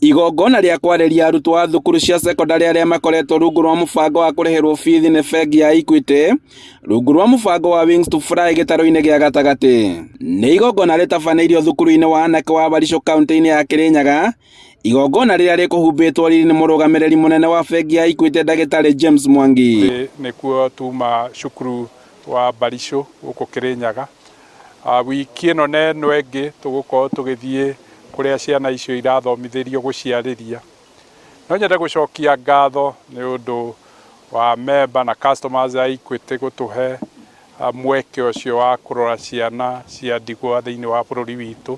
Igongona rĩa kwarĩria arutwo a thukuru cia cekondarĩ arĩa makoretwo rungu rwa mũbango wa kũrĩhĩrwo bithi nĩ bengi ya Equity rungu rwa mũbango wa Wings to Fly gĩtarũ-inĩ gĩa gatagatĩ. Nĩ igongona rĩtabanĩirio thukuru-inĩ wa anake wa Barisho kaunti-inĩ ya Kĩrĩnyaga, igongona rĩrĩa rĩkũhumbĩtwo riri nĩ mũrũgamĩrĩri mũnene wa bengi ya Equity Ndagĩtarĩ James Mwangi. Nĩkuo tuma cukuru wa Barisho gũkũ Kĩrĩnyaga. Wiki ĩno na ĩno ĩngĩ tũgũkorwo tũgĩthiĩ kũrĩa ciana icio irathomithĩrio gũciarĩria. No nyende gũcokia ngatho nĩ ũndũ wa member na customers a Equity gũtũhe mweke ũcio wa kũrora ciana cia ndigwa thĩinĩ wa bũrũri witũ.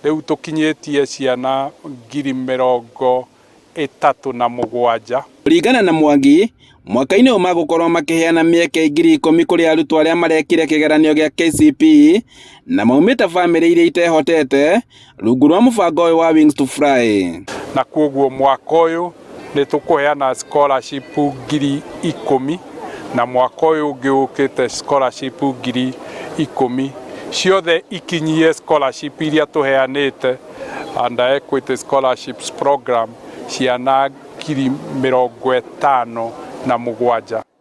Rĩu tũkinyĩtie ciana 37,000. Kũringana na Mwangi, mwaka-inĩ ũyũ magũkorwo makĩheana mĩeke 10,000 kũrĩ arutwo arĩa marekire kĩgeranio gĩa KCPE na maumĩte bamĩrĩ iria itehotete rungu rwa mũbango ũyũ wa Wings to Fly. Na kwoguo mwaka ũyũ nĩ tũkũheana scholarship 10,000 na mwaka ũyũ ũngĩ ũkĩte scholarship 10,000, ciothe ikinyie scholarship iria tũheanĩte under Equity Scholarships Program ciana 57,000.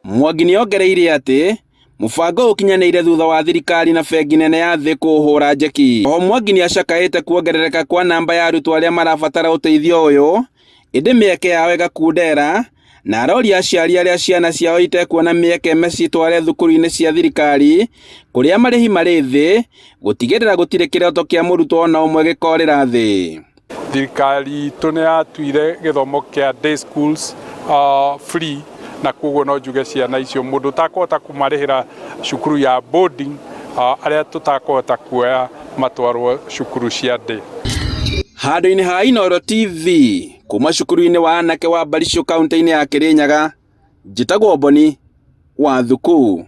Mwangi nĩ ongereire atĩ mũbango ũkinyanĩire thutha wa thirikari na bengi nene ya thĩ kũũhũra njeki. Oho Mwangi nĩ acakaĩte kuongerereka kwa namba ya arutwo arĩa marabatara ũteithio ũyũ ĩndĩ mĩeke yao ĩgakundera na aroria aciari arĩa ciana ciao itekuona mĩeke macitware thukuru-inĩ cia thirikari kũrĩa marĩhi marĩ thĩ gũtigĩrĩra gũtirĩ kĩroto kĩa mũrutwo ona ũmwe gĩkorĩra thĩ. Thirikari itũ nĩ yatuire gĩthomo kĩa day schools free, na koguo no njuge ciana icio mũndũ ũtakũhota kũmarĩhĩra cukuru ya boarding, arĩa tũtakũhota kuoya matwarwo cukuru cia day. Handũ-inĩ ha Inooro TV kuma cukuru-inĩ wa anake wa Barisho kaunti-inĩ ya Kĩrĩnyaga, njĩtagwo Boni wa Thuku.